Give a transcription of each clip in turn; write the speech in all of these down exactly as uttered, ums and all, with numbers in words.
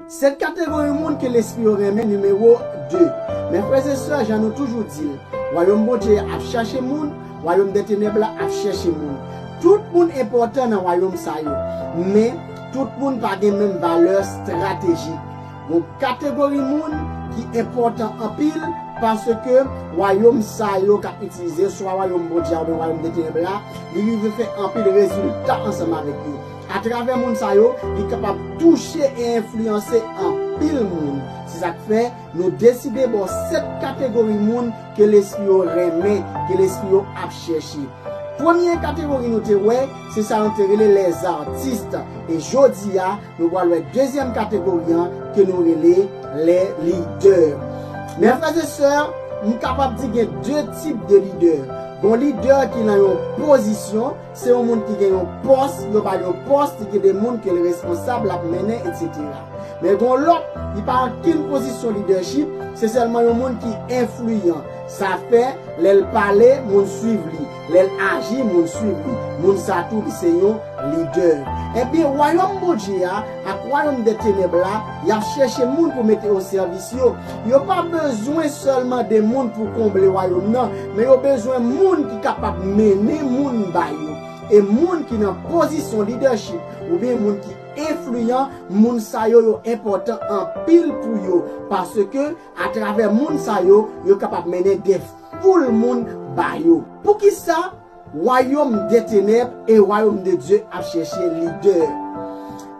Sèt kategori moun ke Lespri yo renmen, nimewo de. Men frè e sè, jan nou toujou di l, wayòm Bondye a ap chache moun, wayòm dè tenèb la ap chèche moun. Tout moun enpòtan nan wayòm sa yo, men tout moun pa gen menm valè estratejik. Gon kategori moun ki enpòtan anpil, paske wayòm sa yo k ap itilize, swa wayòm Bondye a oubyen wayòm dè tenèb la, li rive fè anpil rezilta ansanm avèk yo. Atravè moun sa yo, li kapab touche e enfliyanse anpil moun. Se sa k fè nou deside ba w sèt kategori moun ke Lespri yo renmen, ke Lespri yo ap chèche. Premye kategori nou te wè, se sa nou te rele lèzartis. E jodi a, nou pral wè dezyèm kategori an ke nou rele lè lidè. Men frè e sè, m kapab di gen de tip de lidè. Gon lidè ki nan yon pozisyon, se yon moun ki gen yon pòs, yo ba l yon pòs, li gen de moun ke l responsab, l ap mennen, etsetera. Men gon lòt, li pa ankenn pozisyon lidèchip, se sèlman yon moun ki enfliyan. Sa fè, lè l pale, moun swiv li. Lè l aji, moun swiv li. Moun sa tou, li se yon lidè. Ebyen, wayòm Bondye a ak wayòm dè tenèb la, y ap chèche moun pou mete o sèvis yo. Yo pa bezwen sèlman de moun pou konble wayòm nan, men yo bezwen moun ki kapab mennen moun ba yo. E moun ki nan pozisyon lidèchip oubyen moun ki enfliyan, moun sa yo, yo enpòtan anpil pou yo, paske atravè moun sa yo, yo kapab mennen de foul moun ba yo. Poukisa wayòm dè tenèb e wayòm de Dye ap chèche lidè?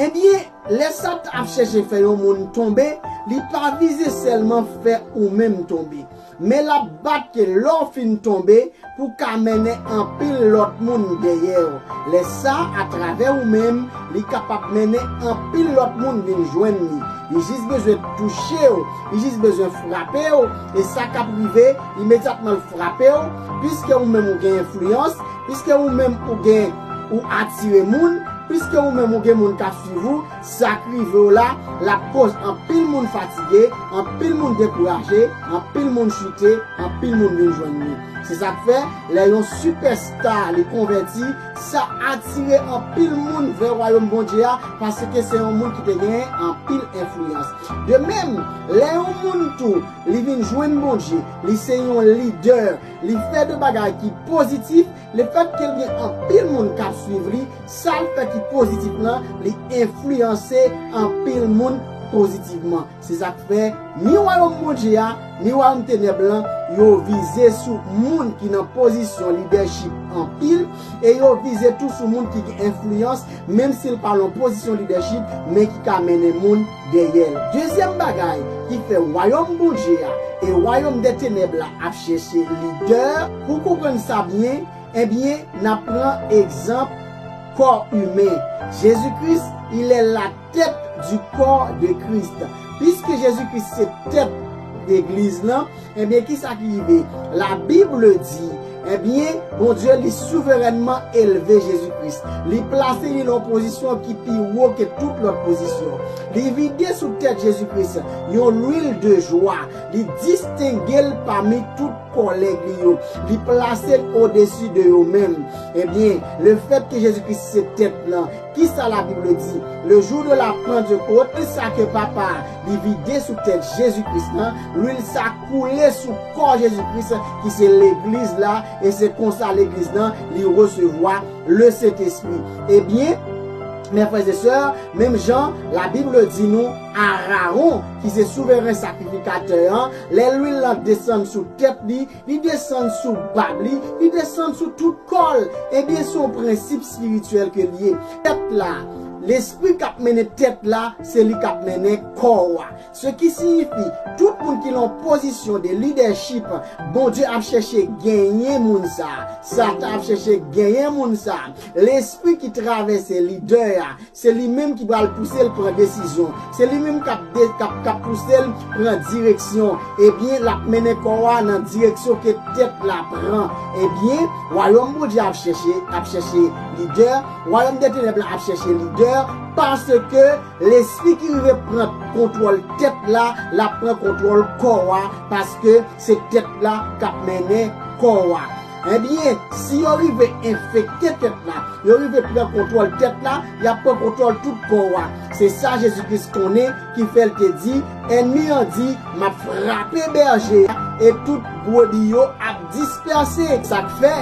Ebyen, lè Satan ap chèche fè yon moun tonbe, li pa vize sèlman fè ou menm tonbe, men l ap bat ke lè w fin tonbe, pou ka mennen anpil lòt moun dèyè w. Lè sa, atravè ou menm, li kapab mennen anpil lòt moun vin jwenn li. Li jis bezwen touche w, li jis bezwen frape w, e sa k ap rive, imedyatman l frape w, piske ou menm ou gen enfliyans, piske ou menm ou gen, ou atire moun, piske ou menm ou gen moun k ap swiv ou, sa k rive w la, l ap koz anpil moun fatige, anpil moun dekouraje, anpil moun chite, anpil moun vin jwenn li. Se sa k fè, lè yon sipèsta li konvèti, sa atire anpil moun vè wayòm Bondye a, paske se yon moun ki te genyen anpil enfliyans. De menm, lè yon moun tou, li vin jwenn Bondye, li se yon lidè, li fè de bagay ki pozitif, lefètke l gen anpil moun k ap swiv li, sa l fè ki pozitif lan, li enfliyanse anpil moun pozitivman. Se sa k fè, ni wayòm Bondye a, ni wayòm tenèb lan, yo vize sou moun ki nan pozisyon lidèchip anpil, e yo vize tou sou moun ki gen enfliyans, menm si l pa nan pozisyon lidèchip, men ki ka mennen moun dèyè l. Dezyèm bagay ki fè wayòm Bondye a e wayòm dè tenèb la ap chèche lidè, pou konprann sa byen, ebyen, n ap pran egzanp kò imen. Jezi Kris, il est la tête du corps de Christ. Piske Jezi Kris se tèt legliz lan, ebyen, kisa ki rive? La Bible dit, ebyen, Bondye, li souverènman elve Jezi Kris. Li plase li nan yon pozisyon ki pi wo ke tout lòt pozisyon. Li vide sou tèt Jezi Kris yon lwil de jwa. Li distenge l pami tout kòlèg li yo. Li plase l odesi de yo menm. Ebyen, lefètke Jezi Kris se tèt lan, kisa Labib di? Le jour de la Pentecôte, lwil sa ke Papa li vide sou tèt Jezi Kris lan, lwil sa koule sou kò Jezi Kris, ki se legliz la, e se konsa legliz lan, li resevwa le Sentespri. Ebyen, mes frères et sœurs, menm jan Labib di nou, Arawon, ki se souveren sakrifikatè an, lè lwil lan desann sou tèt li, li desann sou bab li, li desann sou tout kò l. Ebyen, se yon prensip espirityèl ke l ye. Tèt la, lespri k ap mennen tèt la, se li k ap mennen kò a. Se ki siyifi, tout moun ki nan pozisyon de lidèchip, Bondye ap chèche genyen moun sa. Satan ap chèche genyen moun sa. Lespri ki travèse lidè a, se li menm ki pral pouse l pran desizyon. Se li menm k ap de-, k ap, k ap pouse l pran direksyon. Ebyen, l ap mennen kò a nan direksyon ke tèt la pran. Ebyen, wayòm Bondye ap chèche, ap chèche lidè. Wayòm dè tenèb la ap chèche lidè. Paske lespri ki rive pran kontwòl tèt la, l ap pran kontwòl kò a. Paske se tèt la k ap mennen kò a. Ebyen, si yo rive enfekte tèt la, yo rive pran kontwòl tèt la, y ap pran kontwòl tout kò a. Se sa Jezi Kris konnen, ki fè l te di, ènmi an di, "M ap frape bèje a, e tout brebi yo ap dispèse." Sa k fè,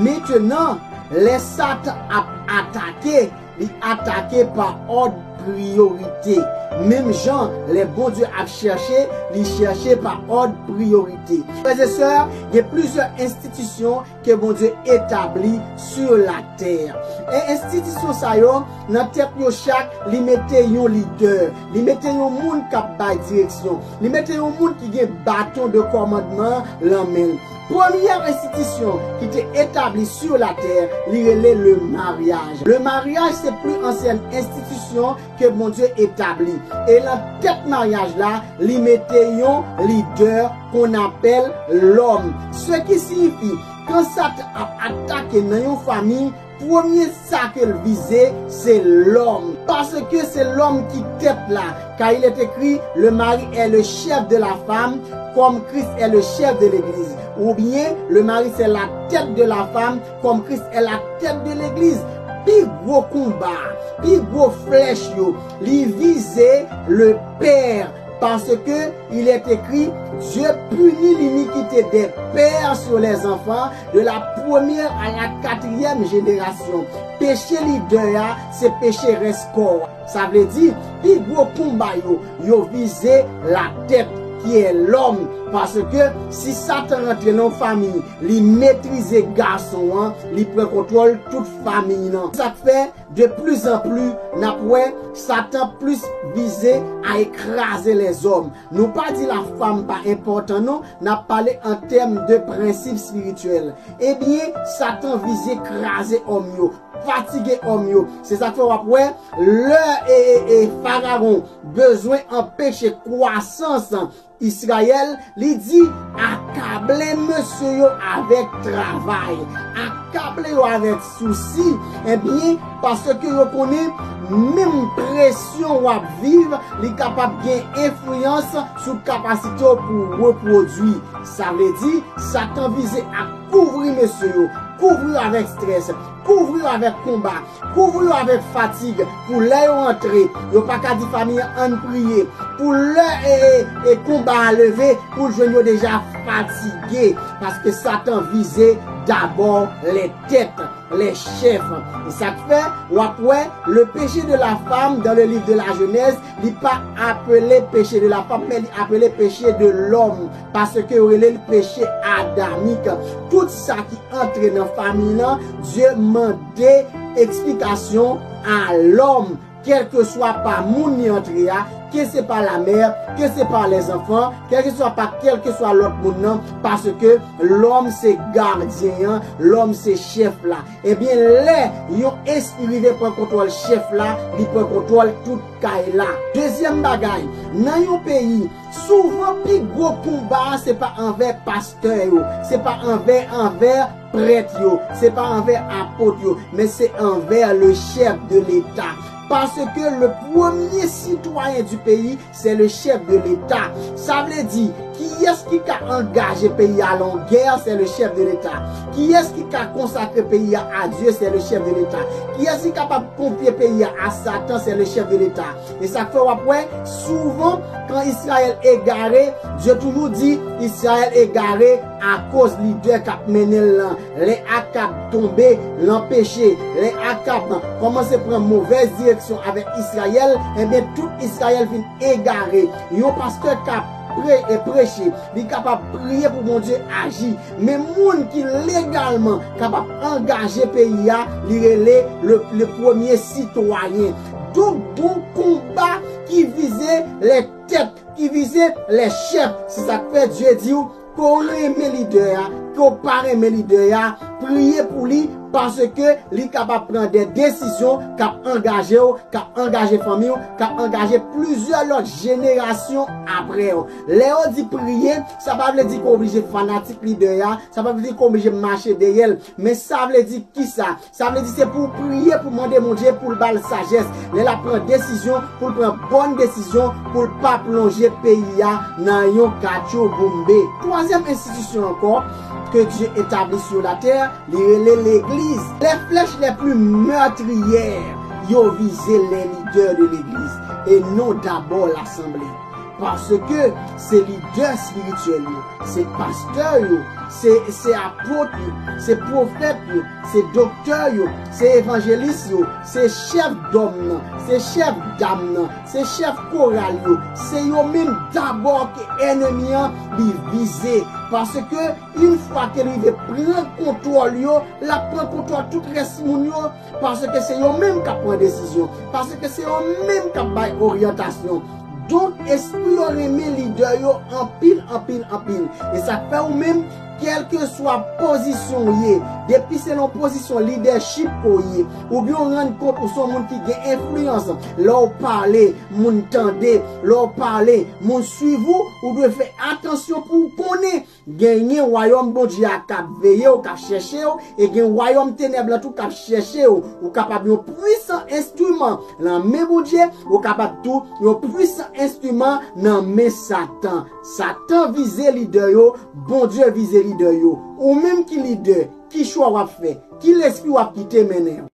mentnan, lè Satan ap atake, li atake pa òd priyorite. Menm jan, lè Bondye ap chèche, li chèche pa òd priyorite. Frè e sè, gen plizyè enstitisyon ke Bondye etabli sou latè. E enstitisyon sa yo, nan tèt yo chak, li mete yon lidè, li mete yon moun k ap bay direksyon, li mete yon moun ki gen baton de kòmandman lan men l. Premyè enstitisyon ki te etabli sou latè, li rele le maryaj. Le maryaj se pli ansyen enstitisyon ke Bondye etabli. E lan tèt maryaj la, li mete yon lidè qu'on appelle l'homme. Se ki siyifi, kan Satan ap atake nan yon fanmi, premye sa ke l vize, se lòm. Paske se lòm ki tèt la. Car il est écrit, le mari est le chef de la femme, comme Christ est le chef de l'église. Oubyen, le mari c'est la tête de la femme, comme Christ est la tête de l'église. Pi gwo konba, pi gwo flèch yo, li vize le père. Parce que il est écrit, Dieu punit l'iniquité des pères sur les enfants, de la première à la quatrième génération. Peche lidè a, se peche rès kò a. Sa vle di, pi gwo konba yo, yo vize latèt, ki è lòm. Paske si Satan rantre nan yon fanmi, li metrize gason an, li pran kontwòl tout fanmi nan. Sa k fè, de plus en plus, n ap wè Satan plis vize a ekraze lèzòm. Nou pa di lafanm pa enpòtan non, n ap pale an tèm de prensip espirityèl. Ebyen, Satan vize kraze òm yo, fatige òm yo. Se sa k fè w ap wè, lè e, e, e Farawon bezwen anpeche kwasans Izrayèl, li di, akable mesye yo avèk travay, akable yo avèk sousi. Ebyen, paske yo konnen menm presyon w ap viv, li kapab gen enfliyans sou kapasite w pou repwodui. Sa vle di, Satan vize a kouvri mesye yo, kouvri yo avèk estrès, kouvri yo avèk konba, kouvri yo avèk fatig, pou lè yo antre, yo pa ka di fanmi an, ann priye, pou lè e, e, e konba a leve, pou l jwenn yo deja fatige, paske Satan vize dabò lè tèt, lè chèf. E sa k fè, w ap wè, le péché de la femme dans le livre de la Genèse, li pa apele péché de la femme, men li apele péché de l'homme, paske yo rele l péché adamique. Tout sa ki antre nan fanmi lan, Dye mande eksplikasyon a lòm, kèlkeswa pa moun li antre a, ke se pa lamè, ke se pa lèzanfan, kèlkeswa pa kèlkeswa lòt moun nan, paske lòm se gadyen an, lòm se chèf la. Ebyen, lè yon espri rive pran kontwòl chèf la, li pran kontwòl tout kay la. Dezyèm bagay, nan yon peyi, souvan pi gwo konba a se pa anvè pastè yo, se pa anvè, anvè prèt yo, se pa anvè apot yo, men se anvè le chèf de leta. Paske le premye sitwayen di peyi, c'est le chef de l'État. Sa vle di, kiyès ki ka angaje peyi a lan yon gè, c'est le chef de l'État. Kiyès ki ka konsakre peyi a a Dye, c'est le chef de l'État. Kiyès ki kapab konfye peyi a a Satan, c'est le chef de l'État. E sa k fè w ap wè, souvan, kan Izrayèl egare, Dye toujou di, Izrayèl egare akoz lidè k ap mennen l lan. Lè Akab tonbe lan peche, lè Akab kòmanse pran movèz direksyon avèk Izrayèl, ebyen, tout Izrayèl vin egare. Yon pastè k ap pre-, e preche, li kapab priye pou Bondye aji. Men moun ki legalman kapab angaje peyi a, li rele le, le premye sitwayen. Donk, gon konba ki vize lè tèt, ki vize lè chèf. Se sa k fè Dye di w, ke w renmen lidè a, ke w pa renmen lidè a, priye pou li, paske li kapab pran de desizyon k ap angaje w, k ap angaje fanmi w, k ap angaje plizyè lòt jenerasyon apre w. Lè yo di priye, sa pa vle di ke w oblije fanatik lidè a, sa pa vle di ke w oblije mache dèyè l, men sa vle di kisa? Sa vle di se pou w priye, pou w mande Bondye pou l ba l sajès. Lè l ap pran desizyon, pou l pran bòn desizyon, pou l pa plonje peyi a nan yon katchouboumbe. Twazyèm enstitisyon ankò, que Dieu établit sur la terre, li rele legliz. Les flèches les plus meurtrières, yo vize les leaders de l'église et non d'abord l'assemblée. Paske se lidè espirityèl yo, se pastè yo, se, se apot yo, se pwofèt yo, se doktè yo, se evanjelis yo, se chèf dòm nan, se chèf dam nan, se chèf koral yo, se yo menm dabò ke ènmi an li vize. Paske yon fwa ke li rive pran kontwòl yo, l ap pran kontwòl tout rès moun yo, paske se yo menm k ap pran desizyon, paske se yo menm k ap bay oryantasyon. Donk, espri yo renmen lidè yo anpil, anpil, anpil. E sa k fè ou menm, kèlkeswa pozisyon w ye, depi se nan pozisyon lidèchip ke w ye, oubyen w rann kont ou se yon moun ki gen enfliyans, lè w pale, moun tande, lè w pale, moun swiv ou, ou dwe fè atansyon pou w konnen genyen wayòm Bondye a k ap veye w, k ap chèche w, e gen wayòm tenèb lan tou k ap chèche w. Ou kapab yon pwisan enstriman nan men Bondye, ou kapab tou yon pwisan enstriman nan men Satan. Satan vize lidè yo, Bondye vize lidè yo. Ou menm ki lidè, ki chwa w ap fè? Ki lespri w ap kite mennen w?